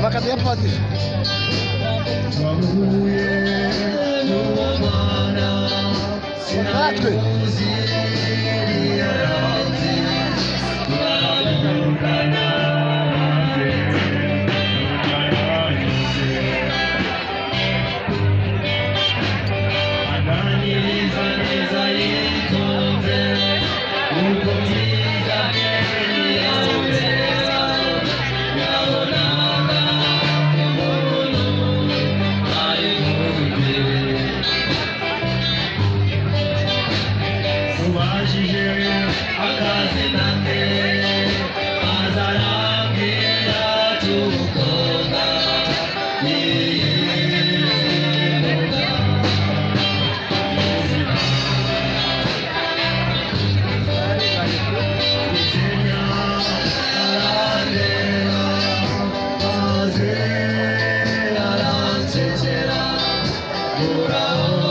Bakaduha padiri. Twahuye n'uwo mwana. Natwe. Yaranze turavugana maze yaranyuze aganiriza neza yitonze ubwo bwiza bwe ntiyabubera yabonaga umuntu ari kumwe. Mubajije akazina ke maze arambwira tumukunda niyivuga. Kenya arandeba maze aransekera muraho.